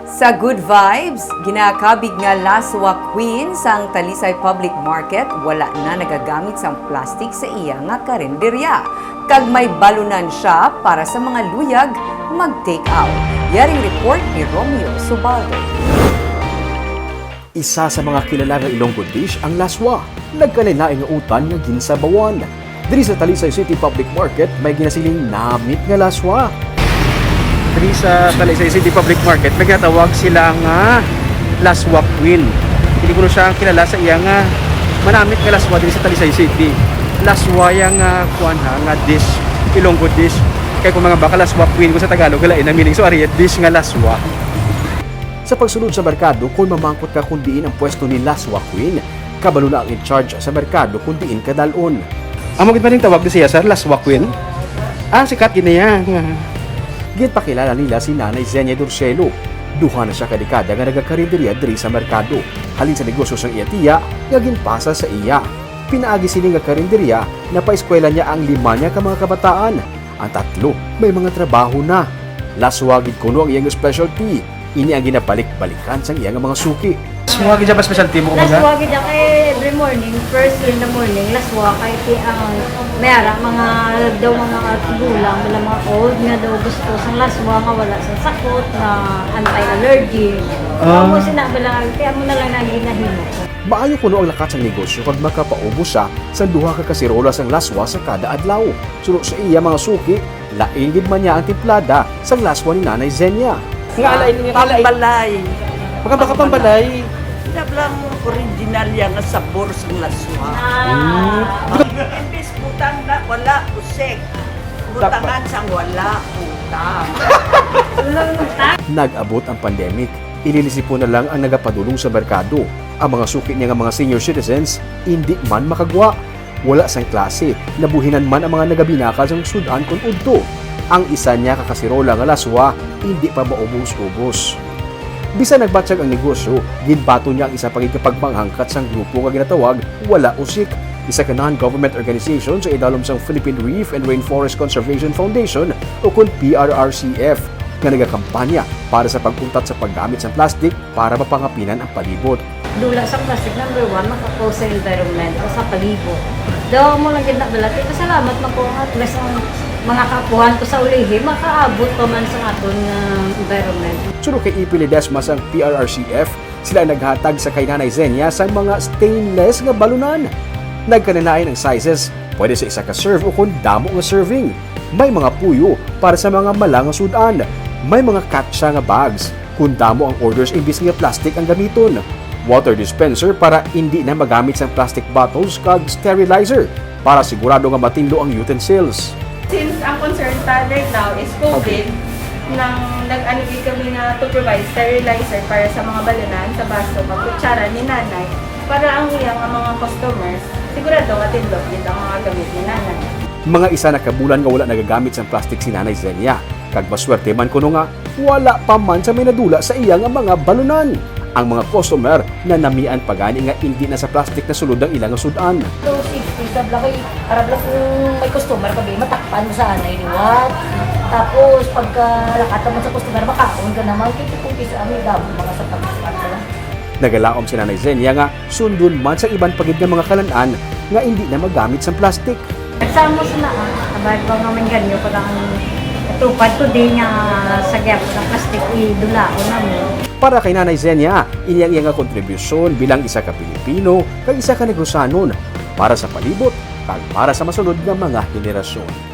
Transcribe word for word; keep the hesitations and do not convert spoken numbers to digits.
Sa Good Vibes, ginakabig nga Laswa Queen sang Talisay Public Market wala na nagagamit sang plastic sa iya nga karinderya. Kag may balunan siya para sa mga luyag mag-take out. Yaring report ni Romeo Subaldo. Isa sa mga kilala nga Ilonggo dish ang laswa. Nagkalain-lain nga utan nga ginsabawan. Diri sa Talisay City Public Market, may ginasiling namit nga laswa. Diri sa Talisay City Public Market, may ginatawag sila nga Laswa Queen. Hindi ko siya kilala sa iya nga manamit nga laswa diri sa Talisay City. Laswa yang, ah, kuwan ha, nga dish, Ilonggo dish. Kaya kung mga baka Laswa Queen, kung sa Tagalog, wala na meaning. So, ari, dish nga laswa. Sa pagsulod sa merkado, kung mamangkot ka kung diin ang pwesto ni Laswa Queen, kabalo na ang in-charge sa merkado kung diin ka dal-on. Amo gid man ang tawag ni siya, sir, Laswa Queen? Ah, sikat gid niya. Ginpakilala nila si Nanay Zenia Dorcelo, duha na siya ka dekada nga nagakarinderya diri sa merkado. Halin sa negosyo sang iya tiya nga ginpasa sa iya. Pinaagi sini nga karinderya, napaeskwela niya ang lima niya ka mga kabataan. Ang tatlo may mga trabaho na. Laswa gid kuno ang iyang specialty. Ini ang ginabalik-balikan sang iya nga mga suki. Laswa gid siya pa specialty mo, kumbaga? Laswa gid siya kay every morning, first in the morning, laswa kay ti ang may ara mga daw nga mga tigulang, wala mga old nga daw gusto sang laswa nga wala sang sakot, nga anti-allergy. Ah. Amo sina bala, kaya mo na lang na ginahimo. Maayo kuno ang lakat sang negosyo kag makapaubos siya sang duha ka kasirola sang laswa sa kada adlaw. Suno sa iya mga suki, lain gid man niya ang timplada sang laswa ni Nanay Zenia. Nga alain, nga alain. Pambalay. Baka, baka pambalay. Pambalay. Hindi lang original yan nga sabor sang laswa. Ah. Hmm. Imbis butang na wala, usik. Butangan sang wala, utang. Nag-abot ang pandemic. Ililisipon na lang ang nagapadulong sa merkado. Ang mga suki niya nga mga senior citizens, indi man makagwa. Wala sang klase, nabuhinan man ang mga nagabinakal sang sud-an kon udto. Ang isa niya ka kasirola nga laswa, indi pa maubos-ubos. Bisan nagbatyag ang negosyo, ginbaton niya ang isa pa gid ka pagpanghangkat sang grupo nga ginatawag Wala Usik, isa ka non-government organization sa idalom sang Philippine Reef and Rainforest Conservation Foundation, o kon P R R C F, nga nagakampanya para sa pag-untat sa paggamit sang plastik para mapangapinan ang palibot. Dula sa plastic, number one, makakos sa environment o sa palibot. Daw mo lang gid na balati, pasalamat man ko nga at least ang mga kaapuhan ko sa ulihi, makaabot pa man sa aton nga environment. Suno kay Ipi Ledesma sang P R R C F, sila ang naghatag sa kay Nanay Zenia sang mga stainless nga balunan. Nagkalain-lain ang sizes, pwede sa isa ka serve o kon damo nga serving. May mga puyo para sa mga mala nga sud-an. May mga katsa nga bags. Kon damo ang orders, imbis nga plastic ang gamiton, water dispenser para indi na magamit sang plastic bottles kag sterilizer para sigurado nga matinlo ang utensils. Since ang concern ta right now is COVID, nang nag-ano gid kami nga to provide sterilizer para sa mga balunan, sa baso, kag kutsara ni nanay, para ang iya nga mga customers, sigurado nga tinlo gid ang mga gamit ni nanay. Mga isa na ka bulan nga wala nagagamit sang plastic si Nanay Zenia, kag maswerte man kuno nga wala pa man sa may nadula sa iya nga mga balunan. Ang mga customer nanamian pa gani nga indi na sa plastic nasulod ang ila nga sud-an. So, safety, sabla kay, para bala kung may customer ka, be, matakpan mo sa anay liwat. Tapos, pagka lakat naman sa customer, makaon ka naman. Kaya kung kisa, ang damo mga sa pagkakita. Nagalaom si Nanay Zenia nga sundon man sa iban pa gid nga mga kalan-an nga indi na magamit sang plastic. Sa amo sa naa, abay pa nga mangganyo pa lang tupad ko di nga sa gyapon ang plastic, idulaon na mo. Para kay Nanay Zenia, ini ang iya nga kontribusyon bilang isa ka Pilipino kag isa ka Negrosanon para sa palibot kag para sa masunod nga mga henerasyon.